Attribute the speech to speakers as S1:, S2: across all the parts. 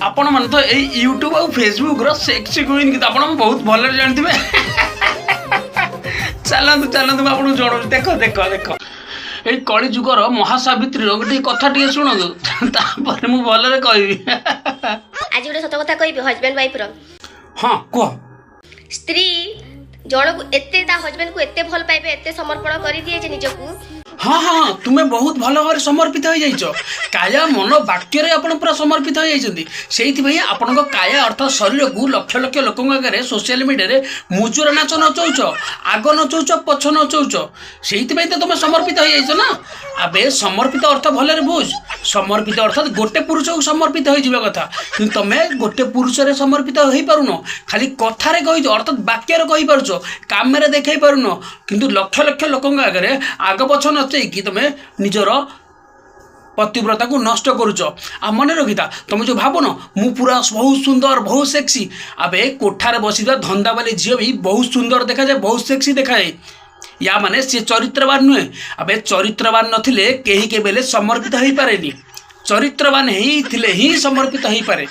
S1: ଆପଣମାନେ ତ ଏଇ ୟୁଟ୍ୟୁବ୍ ଆଉ ଫେସବୁକ୍ର ସେକ୍ସି କୁଇନ୍ କିନ୍ତୁ ଆପଣ ବହୁତ ଭଲରେ ଜାଣିଥିବେ। ଚାଲନ୍ତୁ ଚାଲନ୍ତୁ, ମୁଁ ଆପଣଙ୍କୁ ଜଣାଉଛି। ଦେଖ ଦେଖ ଦେଖ, ଏଇ କଳି ଯୁଗର ମହାସାବିତ୍ରୀର ଗୋଟେ କଥା ଟିକେ ଶୁଣନ୍ତୁ, ତାପରେ ମୁଁ ଭଲରେ କହିବି।
S2: ଆଜି ଗୋଟେ ସତ କଥା କହିବି ହଜବେଣ୍ଡ ୱାଇଫର।
S1: ହଁ, କୁହ।
S2: ସ୍ତ୍ରୀ ଜଣକୁ ଏତେ, ତା ହଜବେଣ୍ଡକୁ ଏତେ ଭଲ ପାଇବେ, ଏତେ ସମର୍ପଣ କରିଦିଏ ଯେ ନିଜକୁ।
S1: ହଁ, ତୁମେ ବହୁତ ଭଲ ଭାବରେ ସମର୍ପିତ ହେଇଯାଇଛ। କାୟା, ମନ, ବାକ୍ୟରେ ଆପଣ ପୁରା ସମର୍ପିତ ହେଇଯାଇଛନ୍ତି। ସେଇଥିପାଇଁ ଆପଣଙ୍କ କାୟା ଅର୍ଥାତ୍ ଶରୀରକୁ ଲକ୍ଷ ଲକ୍ଷ ଲୋକଙ୍କ ଆଗରେ ସୋସିଆଲ ମିଡ଼ିଆରେ ମୁଜୁରା ନାଚ ନଚଉଛ, ଆଗ ନଚଉଛ, ପଛ ନଚଉଛ। ସେଇଥିପାଇଁ ତ ତୁମେ ସମର୍ପିତ ହେଇଯାଇଛ ନା। ଆବେ, ସମର୍ପିତ ଅର୍ଥ ଭଲରେ ବୁଝ। ସମର୍ପିତ ଅର୍ଥାତ୍ ଗୋଟେ ପୁରୁଷକୁ ସମର୍ପିତ ହେଇଯିବା କଥା। କିନ୍ତୁ ତମେ ଗୋଟେ ପୁରୁଷରେ ସମର୍ପିତ ହେଇପାରୁନ। ଖାଲି କଥାରେ କହିଛ, ଅର୍ଥାତ୍ ବାକ୍ୟରେ କହିପାରୁଛ, କାମରେ ଦେଖେଇ ପାରୁନ। କିନ୍ତୁ ଲକ୍ଷ ଲକ୍ଷ ଲୋକଙ୍କ ଆଗରେ ଆଗ ପଛ ନଚେଇକି ତମେ ନିଜର ପତିବ୍ରତାକୁ ନଷ୍ଟ କରୁଛ। ଆଉ ମନେ ରଖିଥା, ତମେ ଯେଉଁ ଭାବୁନ ମୁଁ ପୁରା ବହୁତ ସୁନ୍ଦର, ବହୁତ ସେକ୍ସି, ଆବେ, କୋଠାରେ ବସିଥିବା ଧନ୍ଦାବାଲି ଝିଅ ବି ବହୁତ ସୁନ୍ଦର ଦେଖାଯାଏ, ବହୁତ ସେକ୍ସି ଦେଖାଯାଏ। ୟା ମାନେ ସିଏ ଚରିତ୍ରବାନ ନୁହେଁ। ଆବେ, ଚରିତ୍ରବାନ ନଥିଲେ କେହି କେବେ ହେଲେ ସମର୍ପିତ ହେଇପାରେନି। ଚରିତ୍ରବାନ ହେଇଥିଲେ ହିଁ ସମର୍ପିତ ହେଇପାରେ।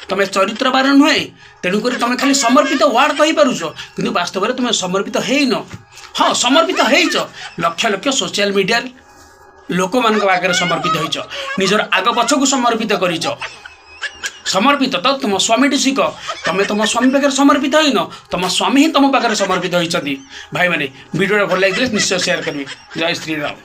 S1: ତମେ ଚରିତ୍ରବାନ ନୁହେଁ, ତେଣୁକରି ତମେ ଖାଲି ସମର୍ପିତ ୱାର୍ଡ଼ କହିପାରୁଛ, କିନ୍ତୁ ବାସ୍ତବରେ ତୁମେ ସମର୍ପିତ ହେଇନ। ହଁ, ସମର୍ପିତ ହେଇଛ, ଲକ୍ଷ ଲକ୍ଷ ସୋସିଆଲ ମିଡ଼ିଆରେ ଲୋକମାନଙ୍କ ଆଗରେ ସମର୍ପିତ ହେଇଛ, ନିଜର ଆଗ ପଛକୁ ସମର୍ପିତ କରିଛ। ସମର୍ପିତ ତ ତୁମ ସ୍ୱାମୀଠୁ ଶିଖ। ତମେ ତୁମ ସ୍ୱାମୀ ପାଖରେ ସମର୍ପିତ ହେଇନ, ତୁମ ସ୍ୱାମୀ ହିଁ ତୁମ ପାଖରେ ସମର୍ପିତ ହେଇଛନ୍ତି। ଭାଇମାନେ, ଭିଡ଼ିଓଟା ଭଲ ଲାଗିଥିଲେ ନିଶ୍ଚୟ ସେୟାର କରିବେ। ଜୟ ଶ୍ରୀରାମ।